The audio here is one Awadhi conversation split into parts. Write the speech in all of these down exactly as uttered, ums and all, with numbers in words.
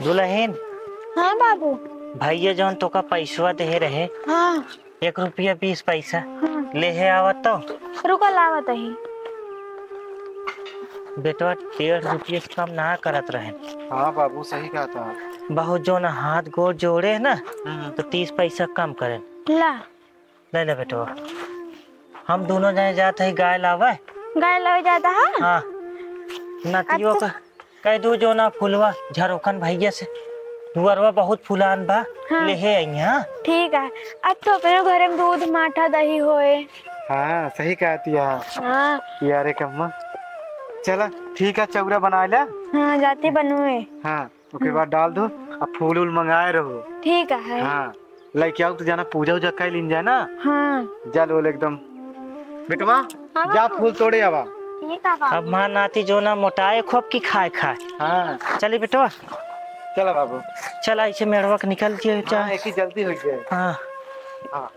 दुलहिन। हाँ बाबू। भइया जौन तोका पइसवा देहे रहे, हाँ। एक रुपया बीस पइसा। हाँ। लेहे आवत तो। रुका, लावत ही। बेटवा डेढ़ रुपया से कम ना करत रहे। हाँ बाबू, सही कहत ह। बहुत जौन हाथ गोड़ जोड़े है ना, हम्म। तो तीस पइसा कम करे। ला। ले ले बेटवा, हम दुनो जने जात ही गाय लावे। गाय लावे जात ह? हाँ। नतियो अच्छा। का कह दू जौन फुलवा झरोकन भइया से, दुअरवा बहुत फुलान बा, हाँ। लेहे अइहें, हाँ? ठीक है। अब तो अपने घरे में दूध, माठा, दही होए। हाँ, सही कहत ह। हाँ। यारे कम्मा, चला, ठीक है, चौरा बनाइ ला। हाँ, जाती बनवे। हाँ। ओके बाद डाल दो, अब फूल उल मंगाए रहो। ठीक है। हाँ, लइके आउ तो जाना पूजा उजा कइ लीन जाए ना। हाँ। जल उल एकदम। बेटवा, हाँ जा बाबू। फूल तोड़े आवा। ठीक है बाबू। अब माँ नाती जौन मोटाए खूब की खाए खाए। हाँ। चली बेटवा। चला बाबू। चला इसे मेड़वा के निकल के हाँ, चाहे। एक ही जल्दी होइ जाए। हाँ। हाँ।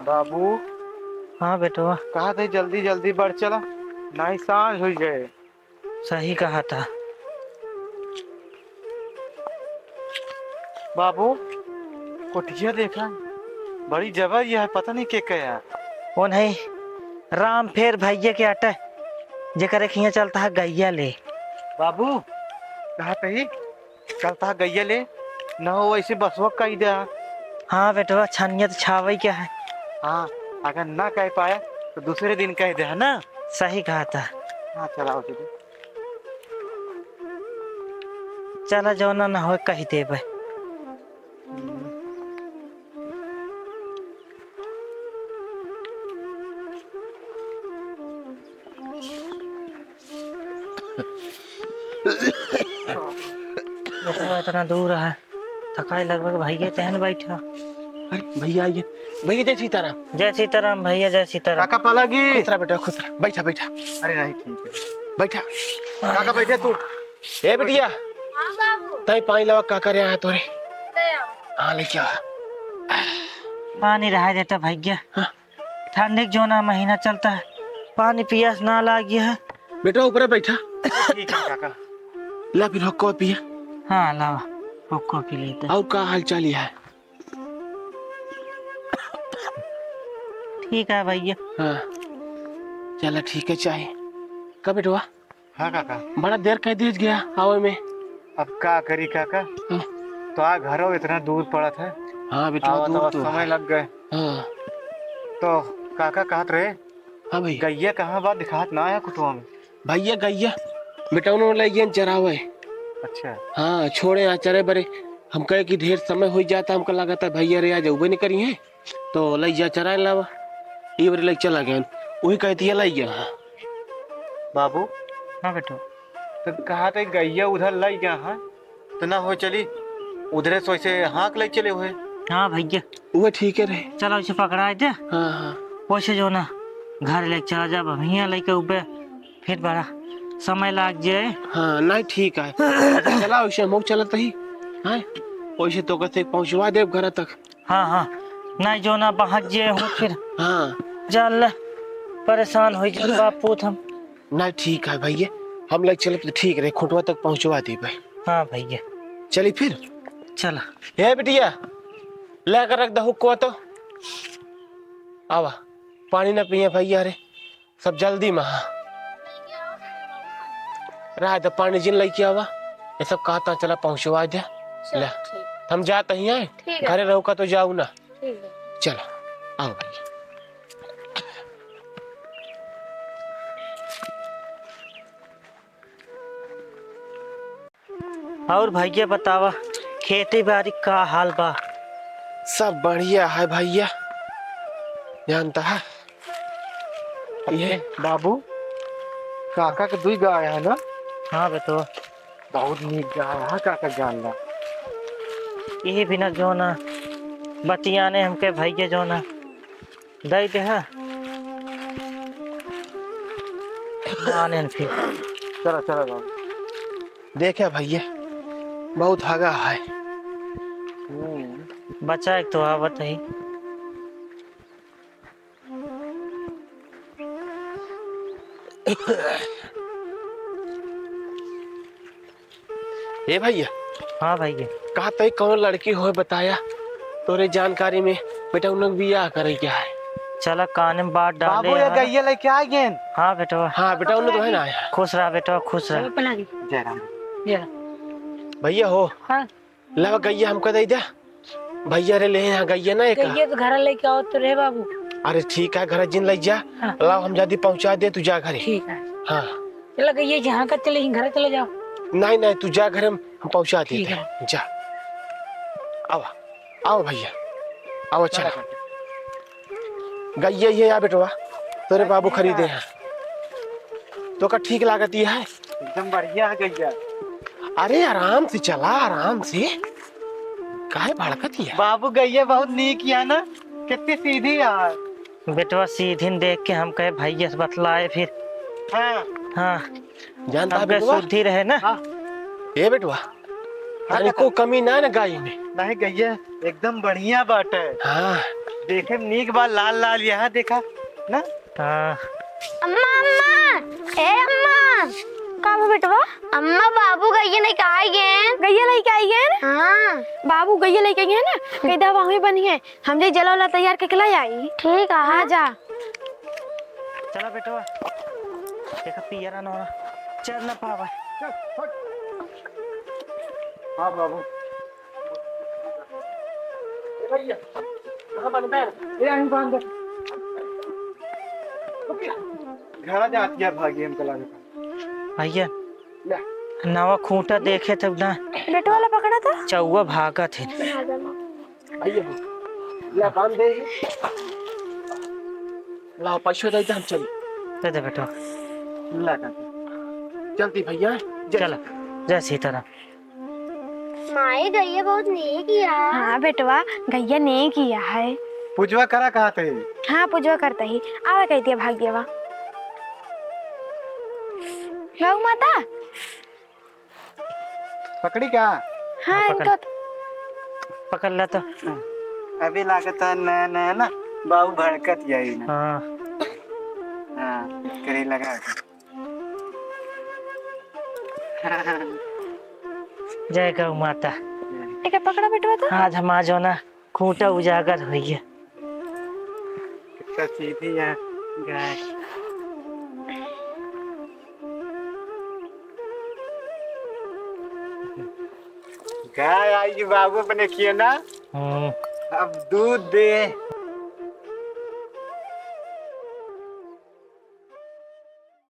बाबू। हाँ बेटवा। कहत ही जल्दी जल्दी बढ़ चला, नाहीं साँझ होइ जाए। सही कहत ह। बाबू, कोठिया देखा, बड़ी जबरिया है, पता नहीं के कया। ओ नहीं, राम फेर भइया के अटे, जेकरे खिया चलत ह गइया ले। बाबू, कहत ही, चलत ह गइया ले, न हो वैसे बसवा कहि दे। हाँ बेटवा, छनिया तो छावइ के है। हाँ, अगर ना कहि पाए, तो दूसरे दिन कहि दे, है ना? सही कहत ह। हाँ, चला, आओ दीदी। चला, जौन न होए, कहि देबइ। बेटवा इतना दूर है, थकाई लगभग भइया तहन बैठा। अरे भइया आइए, भइया जय सीताराम। जय सीताराम भइया, जय सीताराम। काका पलागी। खुश रहा बेटा, खुश रहा। बैठा, बैठा। अरे नहीं, ठीक है। बैठा। काका बैठे तू। ए बिटिया, हाँ बाबू। तई पानी लावा, काका रे आया तोरे। ले आओ। हाँ, लेके आ। पानी रहा देता भइया। हाँ। ठंडी के जौन महीना चलत ह, पानी पियास ना लागी है। बेटा, ऊपरे बैठा। ठीक है काका। ला फिर हुक्को पिया। हाँ, लावा, हुक्को पी लेते। और का हाल चाल है? ठीक है भइया। हाँ, चला ठीक है, चाहे। का बेटवा? हाँ काका। बड़ा देर कइ दिहिस गया आवे में। अब का करी काका? हाँ। तो आ घरो इतना दूर पड़त है। हाँ बेटवा, आवत दूर आवत तो समय है। लग गए। हाँ। तो काका कहत रहे, हाँ भाई। गइया कहाँ बा, दिखात ना है कुटुआ में। भइया गइया बेटौनो लइ गए चरावे। अच्छा। हाँ, छोड़े यहाँ चरे बरे। हम कहे कि ढेर समय होइ जाता, हमका लागत है भइया रे आज अउबे नहीं करिहैं। तो लइ जा चराए लावा। ई बरे लइ चला गए। वही कहती है लइ गया। बाबू। हाँ बेटा। तो कहा थे गइया उधर लइ गया है, तो ना हो चली उधरे से वैसे हाँक लइ चले हुए। हाँ भइया। उहे ठीक है रहे। चला उसे पकड़ाए दे। हाँ, हाँ। वैसे जौन घर लइ चला जा, अब हियाँ लइके उबे फिर बड़ा समय लाग जाए। हाँ, नहीं ठीक है। अच्छा, चला वैसे हम चलत ही। हैं? वैसे तो कहते पहुँचवा देब घर तक। हाँ, हाँ। नहीं जौन बहक जे हो फिर। हाँ। जान ले, परेशान होइ जाए बाप पूत हम। नहीं, ठीक है भइया, हम लइ चलब तो ठीक रहे, खुटवा तक पहुँचवा देबे। हाँ भइया। चली फिर। चला। हे बिटिया, लेकर रख दे हुक्को तो। आवा, पानी ना पिए भइया रे। सब जल्दी में, हाँ। रहा तो पानी जिन लइके आवा, ये सब कहता चला पहुँचवा दे। चल, ले। ठीक। हम जात ही हैं, ठीक है। घरे रहू का तो जाऊ ना। ठीक है। चलो, आओ भइया। और भइया बतावा, खेती बारी का हाल बा? सब बढ़िया है भइया, जानता है। ये बाबू, काका के दुई गाय है ना? हाँ बेटवा। बहुत नीक गाय है काका, जान ला। यही बिना जौन बतियाने हमके भइया जौन दइ दे है। आने फिर। चला, चला बाबू। देखा भैया, बहुत हगा है। हम्म। बचा एक तो आवत है। ए भैया। हाँ भैया। कहा तई कौन लड़की होय बताया तोरे जानकारी में, बेटा उन लोग बियाह करे क्या है? चला काने में बात डाले बाबू, ये यार। गइया लेके आ गए। हाँ बेटवा। हाँ बेटा, उन लोग तो है ना आया। खुश रहा बेटवा, खुश रहा। जय राम। जय राम। भैया हो। हाँ। लावा गइया हमका दे दे। भैया रे ले यहाँ गइया ना एक। गइया तो घर लेके आओ तो रे बाबू। अरे ठीक है, घर जिन ले जा। हाँ। लाओ हम जादी पहुँचा दे, तू जा घरे। ठीक है। हाँ। चला गइया जहाँ का चले, घर चले जाओ। नहीं, नहीं, तू जा घरे, हम, हम पहुँचा ठीक देते है। हैं। जा। आवा, आवा भैया। आवा चला। चला। गइया ये या बेटवा, तोरे बाबू खरीदे हैं। तोका ठीक लागत ये है? एकदम बढ़िया है गइया। अरे आराम से चला, आराम से। काहे भड़कत ये? बाबू गइया बहुत नीक है ना, कितनी सीधी है। बेटवा सीधी देख के हम कहे भैया से बतलाए फिर। हाँ। हाँ। जानता हमके बेटवा? शुद्धि रहे ना। हाँ। ए बेटवा, हाँ, तनिको काका। कमी ना ना गाय में। नहीं गइया, एकदम बढ़िया बाटे। हाँ। देखे में नीक बा, लाल लाल यहाँ देखा ना। हाँ। अम्मा, अम्मा, ए अम्मा। का बा बेटवा? अम्मा, बाबू गइया लेके आई गए। गइया लेके आई गए? हाँ। बाबू गइया लेके आई गए ना, कह दवा हमें बनी है। हम जाई जला वाला तैयार करके लाई आई। ठीक है। हाँ, जा। चला बेटवा, देखा पियरा नौरा चर न पावा। चल, हट। हाँ बाबू। ए भैया, कहाँ बांध बे? ए, यहीं बांध दे। घरा जात गया भागी हमको लगा। भैया, ले। नवा खूंटा देखे तब ना। बेटवा ला पकड़ा था। चौवा भागत है। आइए हो। ले, बांध दे। लाओ, पैसो दे दे, हम चली। दे दे बेटवा। ला, काकी। चलती भैया, जय चला, जय सीताराम। माई, गइया बहुत नेक हिया। हाँ बेटवा, गइया नेक हिया है। पूजवा करा कहत है। हाँ, पूजवा करता ही। आवा कह दिया भाग्यवा। गौ माता। पकड़ी का? हाँ, हाँ, पकड़। इनको तो पकड़ ला तो। अभी लागत है नया नया ना, बाबू भड़कत यही ना। हाँ। हाँ, करे लगा। जय गौ माता। एका पकड़ा बेटवा तो। आज हम आज हो ना खूंटा उजागर होइए। कितना सीधी है गाय। गाय आई कि बाबू अपने किए ना। हम्म। अब दूध दे।